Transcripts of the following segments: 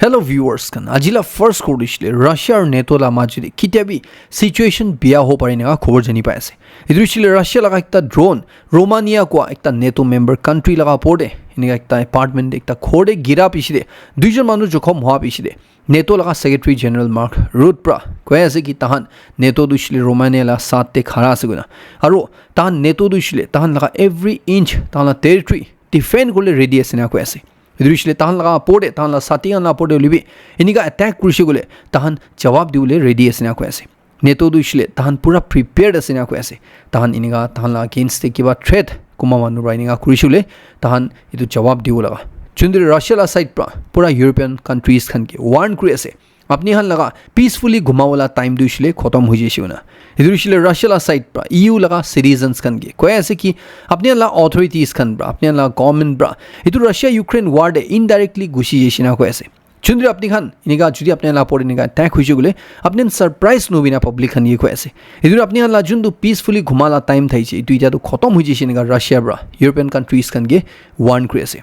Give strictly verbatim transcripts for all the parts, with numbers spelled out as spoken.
Hello viewers khan, aji la first khobor tu hoishe le Russia aru NATO la majo te kitia bi situation biya hobo pare eneka khobor jani pai ase. Etu hoishe le Russia laga ekta drone Romania kua ekta NATO member country laga opor te eneka ekta apartment te ekta ghor te gira piche te duijon manu jokhom hua piche te NATO laga Secretary General Mark Rutte pra koi ase ki tahan NATO tu hoishe le Romania la saath te khara ase koina. Aru tahan NATO tu hoishe le tahan laga every inch tahan la territory defend kuribole ready ase na koi ase. Etu hoishe le tahan laga opor te, tahan la saathi khan la opor te hoile bi eneka attack kurishe koile tahan jawab dibole ready ase na koi ase. NATO tu hoishe le tahan pura prepared ase na koi ase. Tahan eneka tahan la against te kiba threat kunba manu pra eneka kurishe koile tahan etu jawab dibo laga. Chundri Russia la side pra pura European countries khan ke warn kuri ase. Apni khan laga peacefully ghuma wala time tu hoishe le khotom hoi jaise koina. Etu hoishe le Russia la side pra E U laga citizens khan ke koi ase ki apni khan la authorities khan pra, apni khan la government pra etu Russia Ukraine war te indirectly ghusi jaise na koi ase. Chundri apni khan eneka jodi apni khan la opor eneka attack hoise koile apni khan surprise nohobi na public khan ke koi ase. Etu apni khan la juntu peacefully ghuma la time thaise etu itya tu khotom hoi jaise eneka Russia pra European countries khan ke warn kuri ase.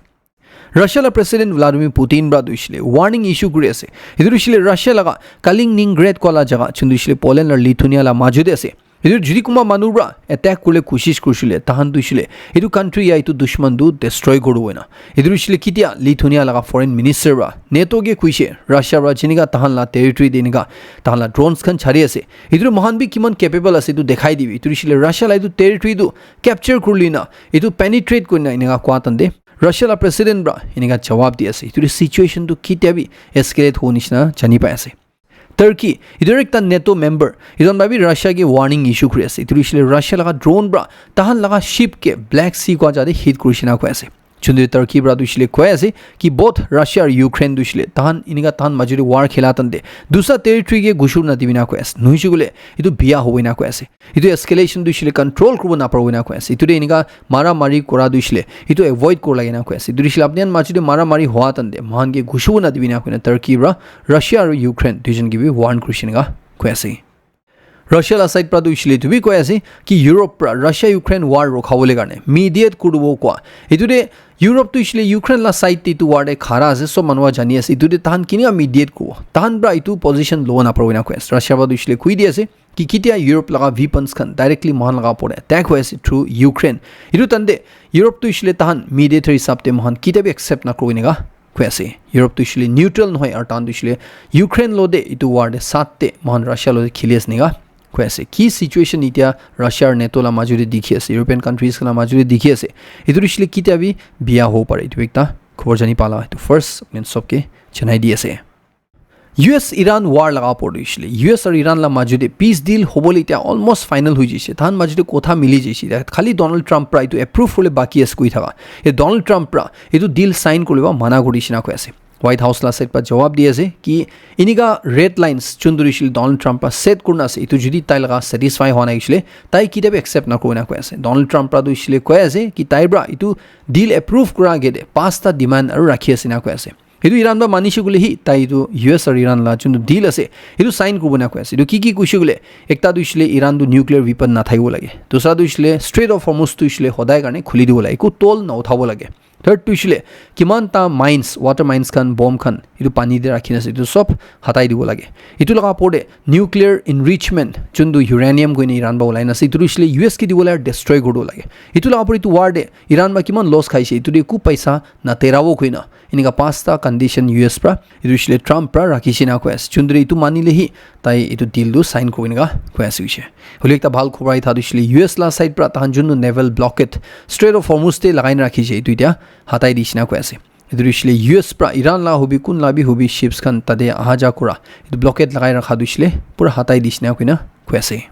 Russia la President Vladimir Putin pra tu hoishe le warning issue kuri ase. Etu tu hoishe le Russia laga Kaliningrad koa la jaga chuntu hoishe le Poland la Lithuania la majo te ase. Etu jodi kunba manu pra attack kuribole koshish kurishe le tahan tu hoishe le etu country ya etu dushman tu destroy kuribo koina. Etu tu hoishe le kitia Lithuania laga foreign minister pra NATO ke koise Russia pra jeneka tahan la territory te eneka tahan la drones khan chari ase. Etu tu mohan bi kiman capable ase etu dekhai dibi. Etu tu hoishe le Russia la etu territory tu capture kuri loi na etu penetrate kuri na eneka kua tan te Russia la president pra eneka jawab di ase. Etu tu situation tu kitia bi escalate hobo nishina jani pai ase. Turkey, etu ekta NATO member, etu khan pra bi Russia ke warning issue kuri ase. Etu tu hoishe le Russia laga drone pra tahan laga ship ke Black Sea kua jaga te hit kurishe na koi ase. Chundri Turkey pra tu hoishe le koi ase ki both Russia aru Ukraine tu hoishe le tahan eneka tahan majo te war khela tan te dusra territory ke ghusi na dibi na koi ase. Nohoise koile etu biya hobo na koi ase. Etu escalation tu hoishe le control kuribo na paribo na koi ase. Etu te eneka mara mari kura tu hoishe le etu avoid kuribo lage na koi ase. Etu tu hoishe le apni khan majo te mara mari hua tan te mohan ke ghusibo na dibi na koi na Turkey pra Russia aru Ukraine duijon ke bi warn kurishe eneka koi ase. Russia la side pra tu hoishe le etu bi koi ase ki Europe pra Russia Ukraine war rukha bole karne mediate kuribo kua. Etu te Europe tu hoishe le Ukraine la side te etu war te khara ase, sob manu jani ase. Etu te tahan keneka mediate kuribo, tahan pra etu position lobo na paribo na koi ase. Russia pra tu hoishe le koi di ase ki kitia Europe laga weapons khan directly mohan laga opor te attack hoi ase through Ukraine. Etu tan te Europe tu hoishe le tahan mediator hisab te mohan kitia bi accept na kuribo eneka koi ase. Europe tu hoishe le neutral nohoi aru tahan tu hoishe le Ukraine lo te etu war te saath te mohan Russia lo te kheli ase eneka koi ase. Ki situation itya Russia aru NATO la majo te dikhi ase, European countries khan la majo te dikhi ase. Etu tu hoishe le kitia bi biya hobo pare. Etu ekta khobor jani pala etu first main sob ke janai di ase. U S Iran war laga opor te hoishe le U S aru Iran la majo te peace deal hobole itya almost final hoi jaise. Tahan majo te kotha mili jaise. Itya khali Donald Trump pra etu approve hole baki ase koi thaka. Ye Donald Trump pra etu deal sign kuribole mana kuri dishina koi ase. White House la side pra jawab di ase ki eneka red lines chuntu hoishe le Donald Trump pra set kurina ase. Etu jodi tai laga satisfy hua nai hoishe le tai kitia bi accept na kuribo na koi ase. Donald Trump pra tu hoishe le koi ase ki tai pra etu deal approve kura age te pasta demand aru rakhi ase na koi ase. Etu Iran pra manishe koile hi tai etu U S aru Iran la juntu deal ase etu sign kuribo na koi ase. Etu ki ki koishe koile ekta tu hoishe le Iran tu nuclear weapon na thakibo lage. Dusra tu hoishe le Strait of Hormuz tu hoishe le hodai karne khuli dibo lage. Eku toll na uthabo lage. Third tu hoishe le kiman ta mines, water mines khan, bomb khan etu pani te rakhi na ase etu sob hatai dibo lage. Etu laga opor te nuclear enrichment juntu uranium koine Iran pra ulai na ase etu tu hoishe le U S ke dibo lage, destroy kuri dibo lage. Etu laga opor te etu war te Iran pra kiman loss khaise etu te eku paisa na terabo koina eneka pasta condition U S pra etu hoishe le Trump pra rakhi shina koi ase. Juntu etu mani le hi tai etu deal tu sign kuri eneka koi ase hoishe. Hole ekta bhal khobor ahi tha tu hoishe le U S la side pra tahan juntu naval blockade Strait of Hormuz te lagai na rakhi ase etu itya hatai dishina koi ase. Etu tu hoishe le U S pra Iran la hobi kun la bi hobi ships khan tate aha ja kura etu blockade lagai rakha tu hoishe le pura hatai dishina koina koi ase.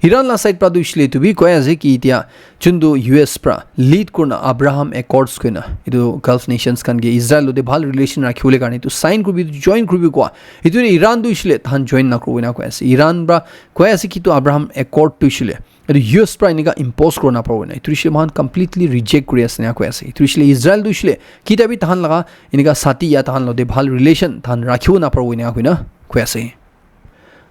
Iran la side pra tu hoishe le etu bi koi ase ki itya juntu U S pra lead kurina Abraham Accords koina etu Gulf nations khan ke Israel lo te bhal relation rakhi bole karne etu sign kuribi, etu join kuribi kua. Etu Iran tu hoishe le tahan join na kuribo na koi ase. Iran pra koi ase ki etu Abraham Accord tu hoishe le etu U S pra eneka impose kuribo na paribo na. Etu hoishe le mohan completely reject kuri ase na koi ase. Etu hoishe le Israel tu hoishe le kitia bi tahan laga eneka sati ya tahan lo te bhal relation tahan rakhibo na paribo eneka koina koi ase.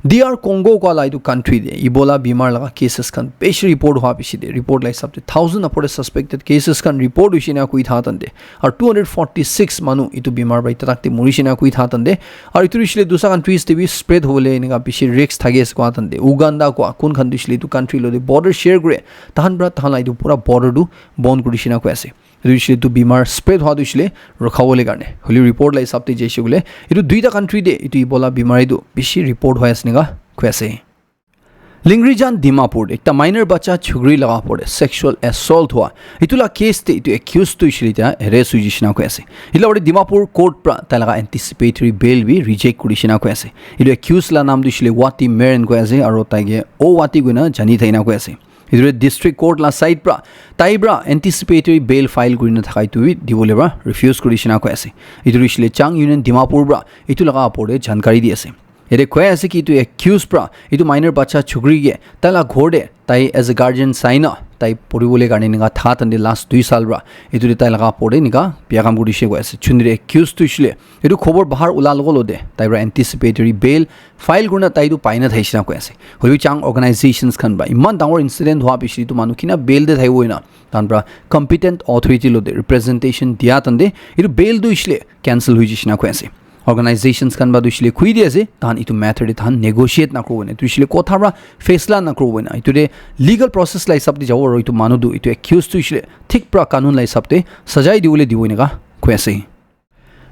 D R Congo koa la etu country te Ebola bimar laga cases khan bishi report hua bishi te, report la hisab te thousand upor te suspected cases khan report hoishe na koi tha tan te, aru two hundred forty-six manu etu bimar pai tatak te morishe na koi tha tan te, aru etu hoishe le dusa countries te bi spread hobole enika bishi risk thaki ase koa tan te, Uganda koa kun khan tu hoishe le etu country lo te border share kure, tahan pra tahan la etu pura border tu bon kuri shina koi ase. Etu hoishe le etu bimar spread hua tu hoishe le rukha bole karne. Holi report la hisab te jaise kule, etu duita country te etu Ebola bimari tu bishi report hoi ase enika koi ase. Lingrijan Dimapur te ekta minor bacha chukri laga upor te sexual assault hua. Etu la case te etu accused tu hoishe le tia arrest hoi jishe na koi ase. Etu la upor te Dimapur court pra tai laga anticipatory bail bi reject kuri shina koi ase. Etu accused la naam tu hoishe le Wati Meren koi ase, aru tai ke O Wati koina jani thai na koi ase. Etu district court la side pra tai pra anticipatory bail file kuri na thaka etu bi dibole pra refuse kuri shina koi ase. Etu hoishe le Chang Union Dimapur pra etu laga upor te jankari di ase. Yate koi ase ki etu accused pra etu minor bacha chukri ke tai la ghor te tai as a guardian sai na tai pori bole karne enika tha tan te last dui saal pra etu te tai laga upor te enika bia kam kuri she koi ase. Chundri accused tu hoishe le etu khobor bahar ula logo lo te tai pra anticipatory bail file kurina tai tu pai na thai shina koi ase. Holi bi Chang organizations khan pra eman dangor incident hua bishi tu manu kina bail te thai bo na tahan pra competent authority lo te representation dia tan te etu bail tu hoishe le cancel hoi jishe na koi ase. Organizations khan pra tu hoishe le koi di ase, tahan etu matter te tahan negotiate na kuro na, tu hoishe le kotha pra faisla na kuro na. Etu te legal process la hisab te jabo aru etu manu tu, etu accused tu hoishe le thik pra kanun la hisab te sajai dibole dibo enika koi ase.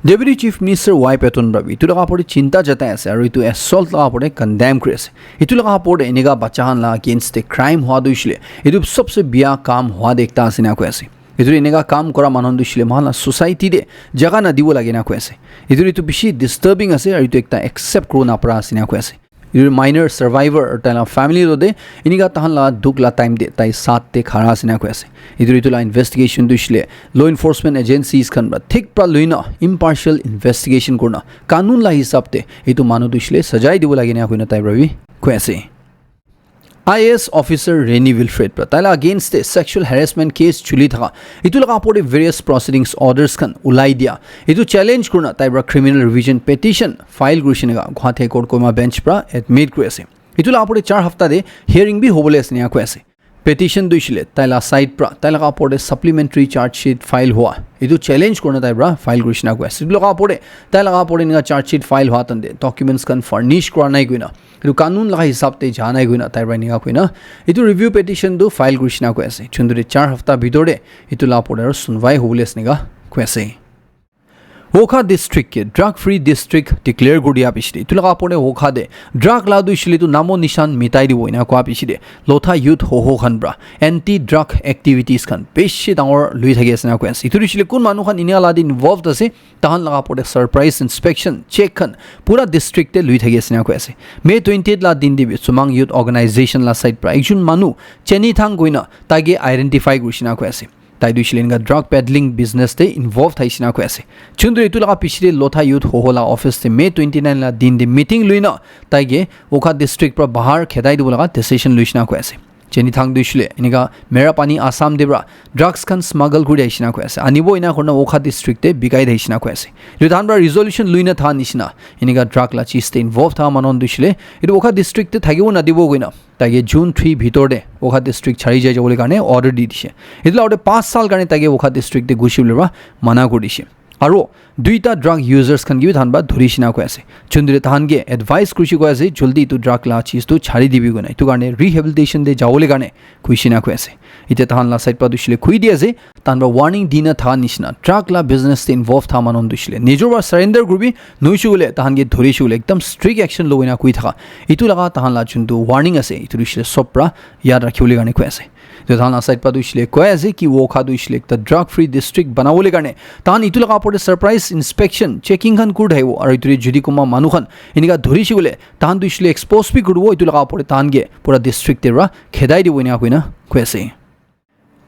Deputy Chief Minister Y Patton pra bi etu laga upor te chinta jatai ase aru etu assault laga upor te condemn kuri ase. Etu laga upor te enika bacha khan la against te crime hua tu hoishe le etu sobse biya kam hua te ekta ase na koi ase. Etu enika kam kora manu tu hoishe le moikhan la society te jaga na dibo lage na koi ase. Etu etu bishi disturbing ase aru etu ekta accept kuri na para ase na koi ase. Etu minor survivor aru tai la family lo te enika tahan la dukh la time te tai saath te khara ase na koi ase. Etu etu la investigation tu hoishe le law enforcement agencies khan pra thik pra lui na impartial investigation kurna kanun la hisab te etu manu tu hoishe le sajai dibo lage na koina tai pra bi koi ase. I A S officer Reni Wilfred pra tai la against te sexual harassment case chuli thaka etu laga upor te various proceedings orders khan ulai dia etu challenge kurna tai pra criminal revision petition file kuri shina Guwahati High Court Kohima bench pra admit kuri ase. Etu laga upor te char hafta te hearing bi hobole ase ena koi ase. Petition tu hoishe le tai la side pra tai laga upor te supplementary charge sheet file hua etu challenge kurna tai pra file kuri shina koi ase. Etu laga upor te tai laga upor te enika charge sheet file hua tan te documents khan furnish kura nai koina etu kanun laga hisab te ja nai koina tai pra enika koina etu review petition tu file kuri shina koi ase. Chundri char hafta bitor te etu laga upor te aru sunwai hobole ase ena koi ase. Wokha district ke drug free district declare kuri dia piche te etu laga upor te Wokha te drug la tu hoishe le tu namo nishan mitai dibo ena koa piche te Lotha youth hoho khan pra anti drug activities khan bishi dangor lui thaki ase na koi ase. Etu hoishe le kun manu khan enia la te involved ase, tahan laga upor te surprise inspection check khan pura district te lui thaki ase na koi ase. May twentieth la din te bi Sumang Youth Organization la side pra ekjon manu Cheni Thang koina tai ke identify kuri shina koi ase. Tai tu hoishe le enika drug peddling business te involved thaishe na koi ase. Chundri etu laga piche te Lotha Youth Hoho la office te May twenty nine la din te meeting lui na tai ke Wokha district pra bahar khedai dibo laga decision lui shina koi ase. Cheni Thang tu hoishe le enika Merapani Assam te pra drugs khan smuggle kuri aishe na koi ase. Anibo ena kurna Wokha district te bikai thaishe na koi ase. Etu tahan pra resolution lui na tha nishina enika drug la cheez te involved tha manu tu hoishe le etu Wokha district te thakibo na dibo koina tai ke June three bitor te Wokha district chari jai jabole karne order di dishe. Etu la agote panch saal karne tai ke Wokha district te gushi bole pra mana kuri dishe. Aro duita drug users khan ke bi tahan pra dhuri shina koi ase. Chundri tahan ke advice kuri shi koi ase, jaldi etu drug la cheez tu chari dibi koina. Etu karne rehabilitation te jabole karne koi shina koi ase. Etia tahan la side pra tu hoishe le koi di ase, tahan pra warning dina tha nishina. Drug la business te involve tha manu tu hoishe le nijor pra surrender kuribi, nohoishe koile tahan ke dhuri shi koile ekdam strict action lobo ena koi thaka. Etu laga tahan la juntu warning ase, etu tu hoishe le sob pra yaad rakhi bole karne koi ase. Etu tahan la side pra tu hoishe le koi ase ki Wokha tu hoishe le ekta drug free district bana bole karne tahan etu laga upor te surprise inspection, checking khan kuri thakibo, aro etu te jodi kunba manu khan enika dhuri shi koile tahan tu hoishe le expose bi kuribo, etu laga upor te tahan ke pura district te pra khedai dibo ena koi na koi ase.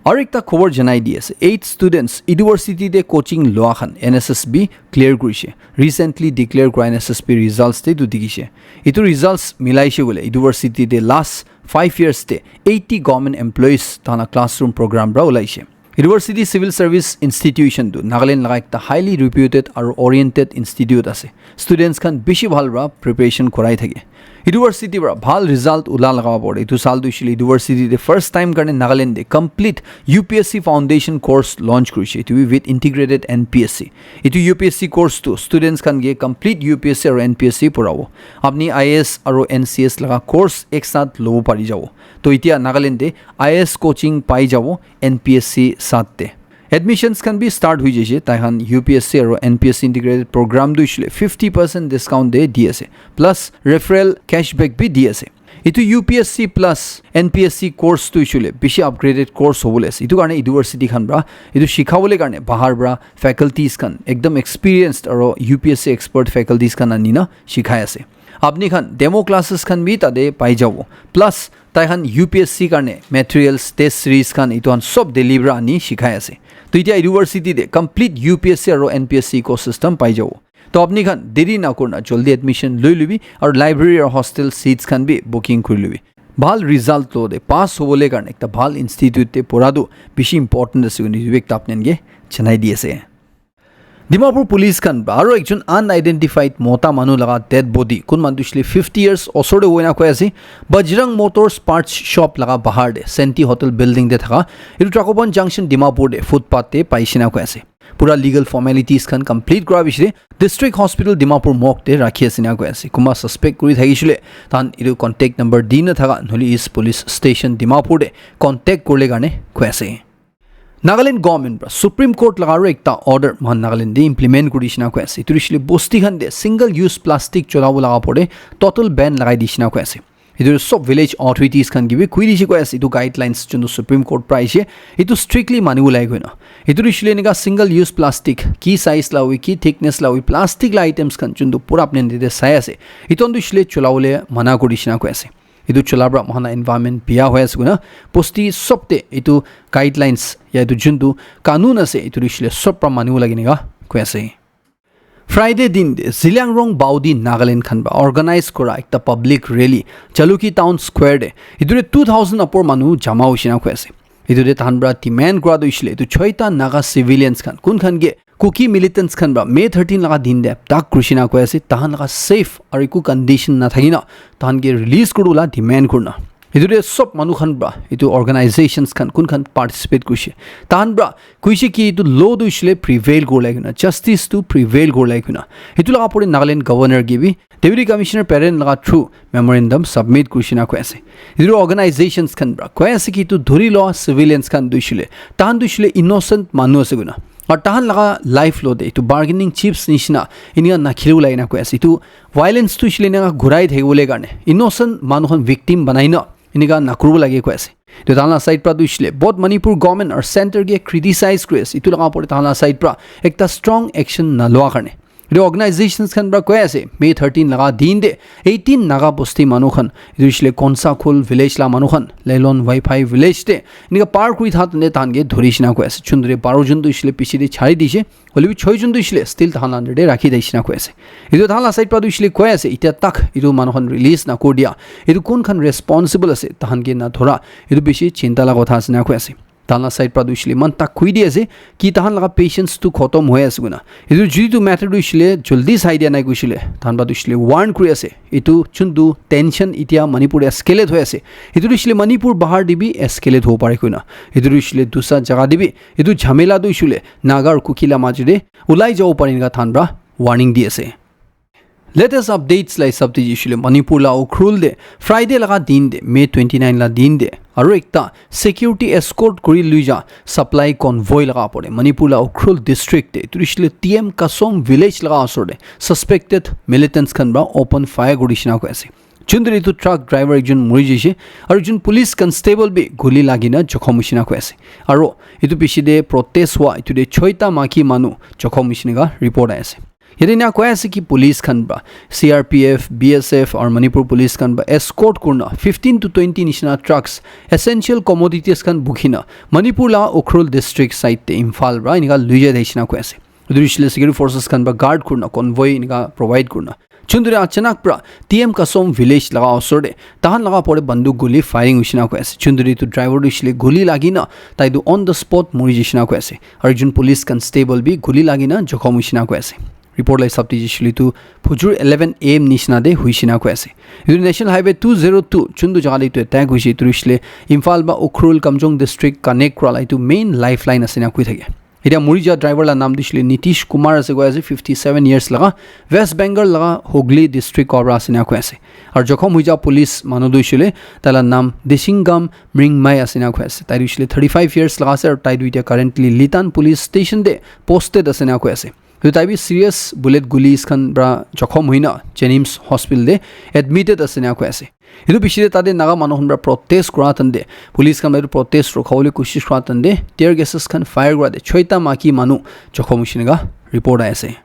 Aru ekta khobor janai di ase, eight students university te coaching loa khan N S S B clear kurishe. Recently declare kura N S S B results te tu dikhishe. Etu results milaishe koile university te last five years te eighty government employees tahan la classroom program pra ulaishe. University Civil Service Institution tu Nagaland laga ekta highly reputed aru oriented institute ase. Students khan bishi bhal pra preparation korai thake. University para bhal result ula laga opor te etu saal tu hoishe le university te first time karne Nagaland te complete U P S C foundation course launch kurishe, etu bi with integrated N P S C. Etu U P S C course tu students khan ke complete U P S C aru N P S C porabo. Apni I A S aru N C S laga course ek saath lobo pari jabo. To etia Nagaland te I A S coaching pai jabo N P S C saath te. Admissions khan bi start hui jaise. Tai khan U P S C aru N P S C integrated program tu hoishe le fifty percent discount te di ase, plus referral cashback bi di ase. Etu U P S C plus N P S C course tu hoishe le bishi upgraded course hobole ase. Etu karne university khan para etu shikhabole karne bahar para faculties khan, ekdam experienced aru U P S C expert faculties khan anina shikhai ase. Apni khan demo classes khan bi tate pai jabo. Plus tai khan U P S C karne materials, test series khan etu khan sob Delhi para ani shikhai ase. To etia university te complete U P S C aru N P S C ecosystem pai jabo. To apni khan deri na kurna joldi admission loi lobi aru library aru hostel seats khan bi booking kuri lobi. Bhal result lo de pass hobole karne ekta bhal institute te pora tu bishi important ase koina etu bi ekta apni khan ke janai di ase. Dimapur police khan para aru ekjon unidentified mota manu laga dead body, kun manu tu hoishe le fifty years osor te hoina koi ase, Bajrang Motors parts shop laga bahar te Senti Hotel building te thaka, etu Takoban Junction Dimapur te footpath te paishe na koi ase. Pura legal formalities khan complete kura piche te District Hospital Dimapur morgue te rakhi ase na koi ase. Kunba suspect kuri thakishe le tahan etu contact number di na thaka, nohole East Police Station Dimapur te contact kurle karne koi ase. Nagaland government para Supreme Court laga aru ekta order mohan Nagaland te implement kuri dishina koi ase. Etu hoishe le bosti khan te single use plastic cholabo laga opor te total ban lagai dishina koi ase. Etu sob village authorities khan ke bi koi dishe koi ase. Etu guidelines juntu Supreme Court para aishe, etu strictly manibo lage koina. Etu hoishe le enika single use plastic, ki size la hoi, ki thickness la hoi, plastic la items khan juntu pura apni khan te sai ase, etu khan tu hoishe le cholabole mana kuri dishina koi ase. Etu chola para moikhan la environment biya hoi ase koina bosti sob te etu guidelines ya etu juntu kanun ase etu hoishe le sob para manibo lage enika koi ase. Friday din te Zeliangrong Baodi Nagaland khan para organize kura ekta public rally Jalukie Town Square te etu te two thousand upor manu jama hoishe na koi ase. Etu te tahan para demand kura tu hoishe le etu choita Naga civilians khan kun khan ke Kuki militants khan para May thirteen laga din te attack kurishe na koi ase, tahan laga safe aru eku condition nathaki na tahan ke release kuribo la demand kurina. Etu te sob manu khan para etu organizations khan kun khan participate kurishe, tahan para koishe ki etu law tu hoishe le prevail kuri lage na, justice tu prevail kuri lage na. Etu laga pore Nagaland governor ke bi Deputy Commissioner Peren laga through memorandum submit kurishe na koi ase. Etu organizations khan para koi ase ki etu dhuri lo civilians khan tu hoishe le, tahan tu hoishe le innocent manu ase koina. Aru tahan laga life lo de etu bargaining chips nishina enika nakhilibo lage na koi ase. Etu violence tu hoishe le enika ghurai thakibole karne innocent manu khan victim banai na enika nakuribo lage koi ase. Etu tahan la side para tu hoishe le both Manipur government aru center ke criticize kuri ase. Etu laga opor te tahan la side para ekta strong action nalua karne. Etu organizations khan para koi ase May thirteen laga din te eighteen Naga bosti manu khan etu hoishe le Konsakhul village la manu khan Lelon Vaiphai village te enika par kuri thakte tahan ke dhuri shina koi ase. Chundre baro jun tu hoishe le piche te chari dishe, hoile bi choi jun tu hoishe le still tahan la under te rakhi dishina koi ase. Etu tahan la side para tu hoishe le koi ase etia tak etu manu khan release nakuri dia, etu kun khan responsible ase tahan ke nadhura, etu bishi chinta laga kotha ase na koi ase. Tahan la side para tu hoishe le eman tak koi di ase ki tahan laga patience tu khotom hoi ase koina. Etu jodi tu matter tu hoishe le joldi sai dia nai koishe le tahan para tu hoishe le warn kuri ase. Etu juntu tension etia Manipur te escalate hoi ase, etu tu hoishe le Manipur bahar te bi escalate hobo pare koina. Etu tu hoishe le dusra jaga te bi etu jhamela tu hoishe le Naga aru Kuki la majo te ulai jabo pare enika tahan para warning di ase. Latest updates la hisab te hoishe le Manipur la Ukhrul te Friday laga din te May twenty nine la din te aru ekta security escort kuri lui ja supply convoy laga opor te Manipur la Ukhrul district te etu hoishe le T M Kasom village laga osor te suspected militants khan para open fire kuri dishina koi ase. Juntu te etu truck driver ekjon mori jaise aru ekjon police constable bi guli lagi na jokhom hoishe na koi ase. Aru etu piche te protest hua etu te choita maki manu jokhom hoishe na report ahi ase. Yate ena koi ase ki police khan para C R P F, B S F aru Manipur police khan para escort kurina fifteen to twenty nishina trucks essential commodities khan bukhina Manipur la Ukhrul district side te Imphal para enika lui jai thakishina koi ase. Etu hoishe le security forces khan para guard kurina convoy enika provide kurina. Juntu te achanak para T M Kasom village laga osor te tahan laga opor te banduk guli firing hoishe na koi ase. Juntu te etu driver tu hoishe le guli lagi na tai tu on the spot mori jaishe na koi ase. Aru ekjon police constable bi guli lagi na jokhom hoishe na koi ase. Report la hisab te jisile tu phujur eleven a m nishina de huisina koi ase. Etu National Highway two zero two chundu jaga de etu attack huise, etu hoisile Imphal ba Ukhrul Kamjong district connect kura la etu main lifeline ase na koi thake. Etia muri ja driver la naam tu hoisile Nitish Kumar ase koi ase, fifty seven years laga, West Bengal laga Hooghly district kora ase na koi ase. Aru jokhom hoi ja police manu tu hoisile tai la naam Desingam Mringmai ase na koi ase. Tai tu hoisile thirty five years laga ase aru tai tu etia currently Litan police station de posted ase na koi ase. Tu tai bi serious bullet gulis khan pra jokhom hoina Jenims Hospital de admitted ase na koi ase. Etu piche de tate Naga manu khan pra protest kura tan de, police khan pra etu protest rukha bole koshish kura tan de, tear gases khan fire kura de, choita maki manu jokhom hoishe nega report ahi ase.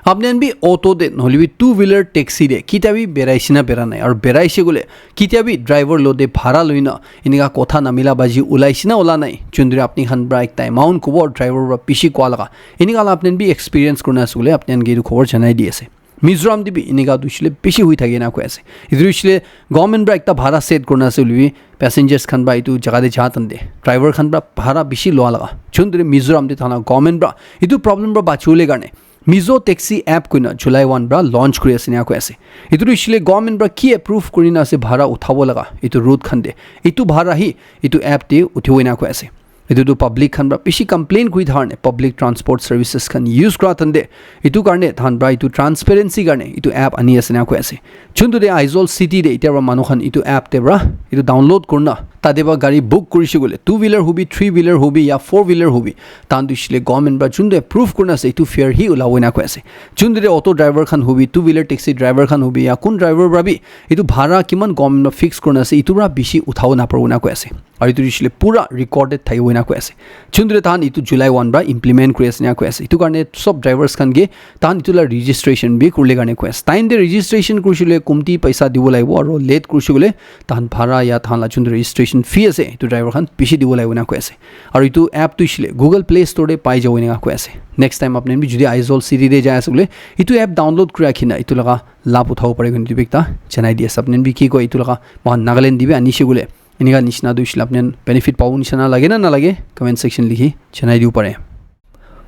Apni khan bi auto de, nohole bi two wheeler taxi de, kitia bi berai shina bera nai. Aru berai she gole, kitia bi driver lo de bhara loina, enika kotha namila baji ulai shina ula nai. Chundri apni khan pra ekta amount kobo, driver pra bishi koa laga. Enika la apni khan bi experience kurna ase gole, apni khan ke etu khobor janai di ase. Mizoram te bi enika tu hoisile bishi hui thake na koi ase. Etu hoisile government pra ekta bhara set kurna ase hoile bi passengers khan pra etu jaga te ja tan de, driver khan pra bhara bishi lua laga. Chundri Mizoram te thana government pra etu problem pra bachibole karne Mizo Taxi app koina July one pra launch kuri ase na koi ase. Etu tu hoisile government pra ki approve kuri na ase bhara uthabo laga etu route khan de. Etu bhara hi etu app te uthibo na koi ase. Etu tu public khan pra bishi complain kuri thar ne public transport services khan use kura tan de. Etu karne than pra etu transparency karne etu app ani ase na koi ase. Chuntu de Aizawl city de etia pra manu khan etu app te pra etu download kurna tate pra gari book kurishe gole, two wheeler hobi, three wheeler hobi ya four wheeler hobi, tan tu hoisile government pra chuntu approve kurna ase etu fare hi ulabo na koi ase. Chuntu de auto driver khan hobi, two wheeler taxi driver khan hobi ya kun driver pra bi etu bhara kiman government pra fix kurna ase etu pra bishi uthabo na paribo na koi ase. Aru etu hoisile pura recorded thakibo na koi ase. Chundre tahan etu July one pra implement kuri ase na koi ase. Etu karne sob drivers khan ke tahan etu la registration bi kurle karne koi ase. Time te registration kurishe le kumti paisa dibo lagibo aru late kurishe le tahan bhara ya tahan la chundre registration fee ase etu driver khan bishi dibo lagibo na koi ase. Aru etu app tu hoisile Google Play Store te pai jabo eneka koi ase. Next time apni bi jodi Aizawl city te jai ase bole etu app download kuri rakhina etu laga labh uthabo pare koina etu bi ekta janai di ase. Apni bi ki koi etu laga mohan Nagaland te bi anishe bole enika nishina tu hoishe le apni khan benefit pabo nishina lage na nalage, comment section likhi janai dibo pare.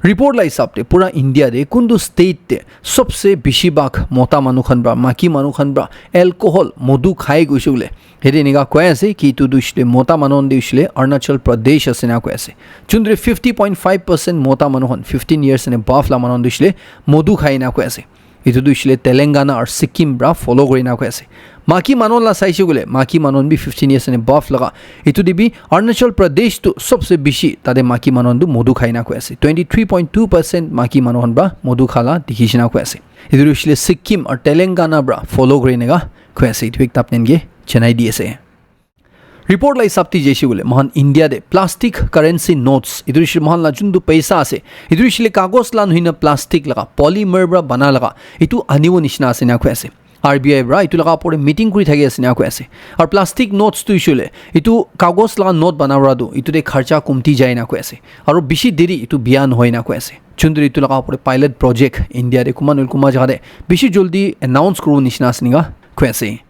Report la hisab te pura India te kuntu state te sobse bishi bhag mota manu khan pra, maki manu khan pra alcohol, modu khai goishe bole. Hete enika koi ase ki etu tu hoishe le mota manu khan te hoishe le Arunachal Pradesh ase na koi ase. Chundre fifty point five percent mota manu khan fifteen years and above la manu khan tu hoishe le modu khai na koi ase. Etu tu hoishe le Telangana aru Sikkim pra follow kuri na koi ase. Maki manu la saishe koile, maki manu bi fifteen years and above laga. Etu te bi Arunachal Pradesh tu sobse bishi tate maki manu tu modu khai na koi ase. Twenty three point two percent maki manu khan pra modu khala dikhi shina koi ase. Etu tu hoishe le Sikkim aru Telangana pra follow kuri na koi ase. Etu ekta apni khan ke janai di ase. Report la hisab te jaise koile, mohan India te plastic currency notes, etu hoishe mohan la juntu paisa ase, etu hoishe le kagos la nohoi na plastic laga, polymer pra bana laga, etu anibo nishina ase na koi ase. R B I pra etu laga opor te meeting kuri thaki ase na koi ase. Aru plastic notes tu hoishe le, etu kagos laga note bana pra tu, etu te kharcha kumti jai na koi ase. Aru bishi deri etu biya nohoi na koi ase. Juntu etu laga opor te pilot project India te kunba nohoi kunba jaga te bishi joldi announce kuribo nishina ase nika koi ase.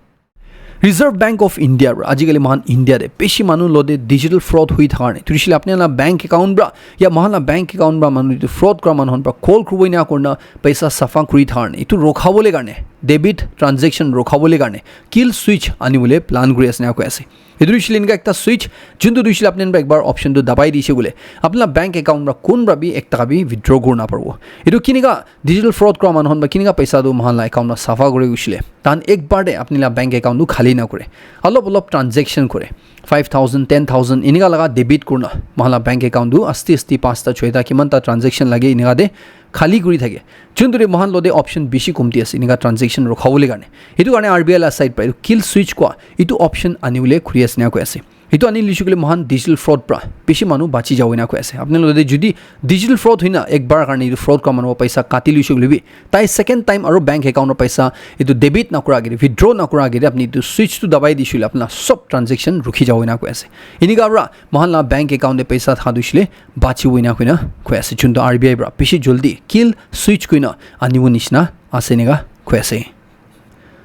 Reserve Bank of India pra ajikali mohan India te bishi manu lote digital fraud hui thaka karne, etu hoishe le apni la bank account pra ya mohan la bank account pra manu etu fraud kura manu khan pra call kuribo ena kurina paisa safa kuri thaka karne, etu rukha bole karne, debit transaction rukha bole karne kill switch ani bole plan kuri ase na koi ase. Etu hoishe le enika ekta switch, juntu tu hoishe le apni khan pra ekbar option tu dabai dishe koile, apni la bank account pra kun pra bi ek taka bi withdraw kuri na paribo. Etu kinika digital fraud kura manu khan pra kinika paisa tu mohan la account pra safa kuri goishe le, tahan ek bar te apni la bank account tu khali na kure, olop olop transaction kure, five thousand, ten thousand enika laga debit kurna mohan la bank account tu asti asti pasta choita kiman ta transaction lage enika te khali kuri thake. Juntu te mohan lote option bishi kumti ase enika transaction rukha bole karne. Etu karne R B I la side pra etu kill switch koi etu option ani bole khuri ase na koi ase. Etu ani lishe koile mohan digital fraud pra bishi manu bachi jabo ena koi ase. Apni lote jodi digital fraud hoina ek bar karne etu fraud kura manu paisa kati lishe koile bi, tai second time aru bank account pra paisa etu debit na kura agere, withdraw na kura agere apni etu switch tu dabai dishe koile apni la sob transaction rukhi jabo ena koi ase. Enika pra mohan la bank account te paisa thaka tu hoishe le bachibo ena koina koi ase. Juntu R B I pra bishi joldi kill switch koina anibo nishina ase enika koi ase.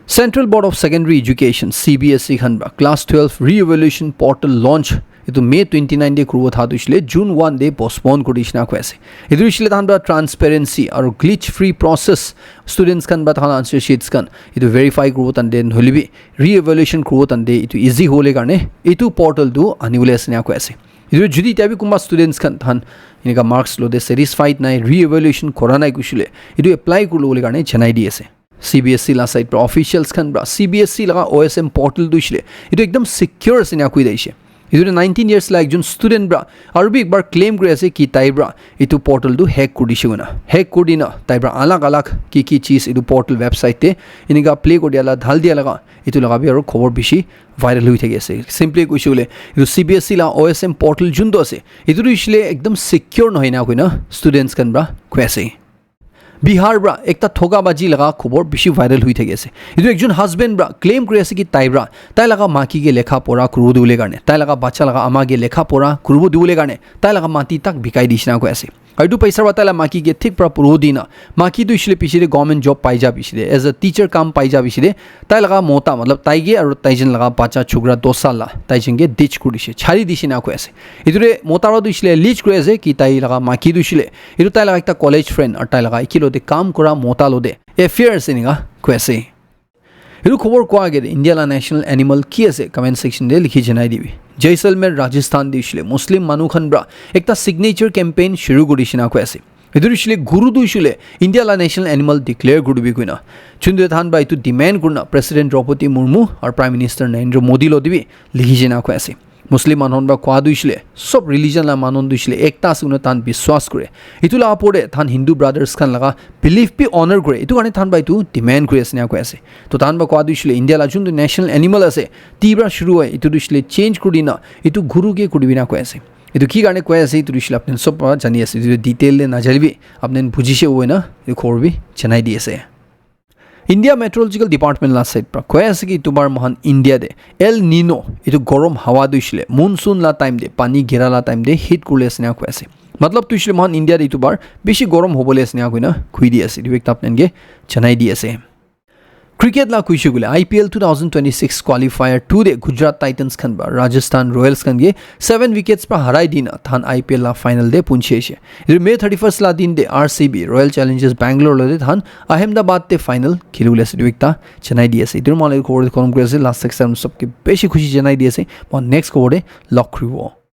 Central Board of Secondary Education, C B S E khan pra class twelve re-evaluation portal launch Etu May twenty nine te kuribo tha tu hoishe le June one te postpone kuri dishina koi ase. Etu hoishe le tahan pra transparency aru glitch free process, students khan pra tahan answer sheets khan etu verify kuribo tante nohole bi re-evaluation kuribo tante etu easy hole karne etu portal tu anibole ase ena koi ase. Etu jodi tabhi kunba students khan tahan enika marks lote satisfied nai, re-evaluation kora nai kushile etu apply kuribole karne janai di ase. C B S E la side pra officials khan pra C B S E laga O S M portal tu hoishe le etu ekdam secure ase ena koi daishe. Etu nineteen years la ekjon student pra aru bi ekbar claim kuri ase ki tai pra etu portal tu hack kuri dishe koina. Hack kuri dina tai pra alag alag ki ki cheez etu portal website te enika play kuri dia la dhal dia laga etu laga bi aru khobor bishi viral hoi thaki ase. Simply koishe koile etu C B S E la O S M portal juntu ase etu tu hoishe le ekdam secure nohoi ena koina students khan pra koi ase. Bihar pra ekta thoka baji laga khobor bishi viral hoi thaki ase. Etu ekjon husband pra claim kuri ase ki tai pra tai laga maki ke lekha pora kuribo dibole karne, tai laga bacha laga ama ke lekha pora kuribo dibole karne tai laga mati tak bikai dishina koi ase. Aru etu paisa pra tai laga maki ke thik pra puribo dina, maki tu hoishe le piche te government job pai ja piche te, as a teacher kam pai ja piche te, tai laga mota, matlab tai ke aru tai jen laga bacha chukra dos sal la tai jen ke ditch kuri dishe, chari dishe ena koi ase. Etu te mota pra tu hoishe le allege kuri ase ki tai laga maki tu hoishe le etu tai laga ekta college friend aru tai laga eki lote kam kura mota lote affair ase enika koi ase. Etu khobor koa age te India la national animal ki ase? Comment section te likhi janai dibi. Jaisalmer, Rajasthan te hoishe le Muslim manu khan pra ekta signature campaign shuru kuri dishina koi ase. Etu hoishe le guru tu hoishe le India la national animal declare kuri dibi koina. Chunde tahan pra etu demand kurina President Draupadi Murmu aru Prime Minister Narendra Modi lote bi likhi jana koi ase. Muslim manu khan pra koa tu hoishe le sob religion la manu tu hoishe le ekta ase koina tahan biswas kure. Etu la opor te tahan Hindu brothers khan laga belief bi honor kure. Etu karne tahan pra etu demand kuri ase ena koi ase. To tahan pra koa tu hoishe le India la juntu national animal ase, ti pra shuru hoi, etu tu hoishe le change kuri dina etu guru ke kuri dibi ena koi ase. Etu ki karne koi ase etu tu hoishe le apni sob pra jani ase. Etu detail te najale bi apni bujishe hoina etu khobor bi janai di ase. India Meteorological Department la side pra koi ase ki etu bar mohan India te El Nino, etu gorom hawa tu hoishe le monsoon la time te, pani gira la time te hit kuri ase ena koi ase. Matlab tu hoishe le mohan India te etu bar bishi gorom hobole ase ena koina koi di ase. Etu ekta apni ke janai di ase. Cricket la koishe koile I P L two thousand twenty-six qualifier two te Gujarat Titans khan pra Rajasthan Royals khan ke seven wickets pra harai dina tahan I P L la final te punchi ase. Etu May thirty-first la din te R C B, Royal Challengers Bangalore lote tahan Ahmedabad te final khilibole ase etu ekta janai di ase. Etu moi khan la khobor te khatam kuri ase. Last six seven sob ke bishi khushi janai di ase. Moi next khobor te log kuribo.